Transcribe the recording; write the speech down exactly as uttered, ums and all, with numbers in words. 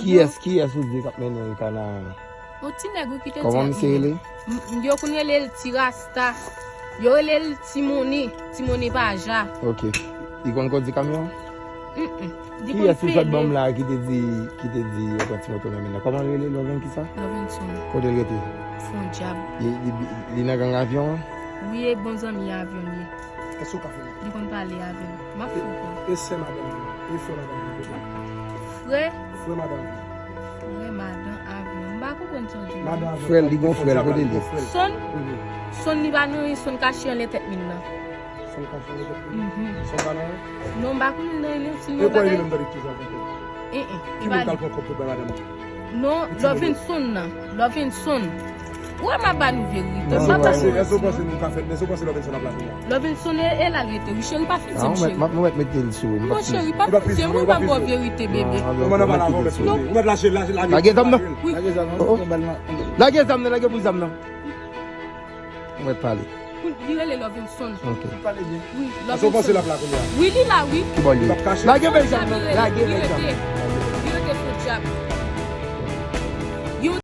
Kiyès, kiyès ou di k ap mennen l Kanaan? Yon ti nèg wi ki te di. Kòman misye rele? M- Yo konn rele l Ti Rasta. Yo rele l Ti Moni, Ti Moni Paja. Ok. Li konn kondi kamyon? Mm-mm. Li konn pede. Kiyès ou sot ban m la ki te di, ki te di yo pran ti moto nan men l la? Kòman l rele? Lovenson kisa? Lovenson. Kote l rete? Fon dyab. Li, li, li nan gang avyon an? Wi, e bon zanmi avyon li ye. Èske w ka fè l? Li konn pale avè m. M ap fè w konn. E sè madanm nan, e frè madanm nan kote? Frè? Frè madanm nan. Frè madanm avè m. M pa konprann sa w di. Madanm avè m. Frè l, li gon frè l, kote l ye? Sonn? Mhm. Sonn li pa nan anyen, Sonn kache anlè tèt min nan. Sonn kache anlè tèt min nan? Mhm. Sonn pa nan anyen? Non, m pa konnen nan anyen, non, sinon bagay. E kò li menm tande ki jan konprann? Eh, eh. Ki moun k al pran kòb pou bay madanm nan? Non, Lovenson nan. Lovenson. Ou wè m ap ba nou verite. Èske w panse, èske w panse nou ka fè, èske w panse Lovenson ap la kounye a? Lovenson e, e la l rete. Wi, cheri, pa fizye m, cheri. M ap mete l sou. Non, cheri, pa fizye m, wi, m ap ba w verite, bebe. Non, non, non, pa la avè m. Ou mèt lage, lage, lage. Lage zam nan. Wi. Lage zam nan. Lage zam nan, lage boul zam nan. Ou mèt pale. Li rele Lovenson. Ok. Pale byen. Wi, Lovenson. Èske w panse l ap la kounye a? Wi, li la, wi. Ki bò l ye? Lage bèl zam nan. Lage bèl zam nan. Li rete. Li rete fo dyab.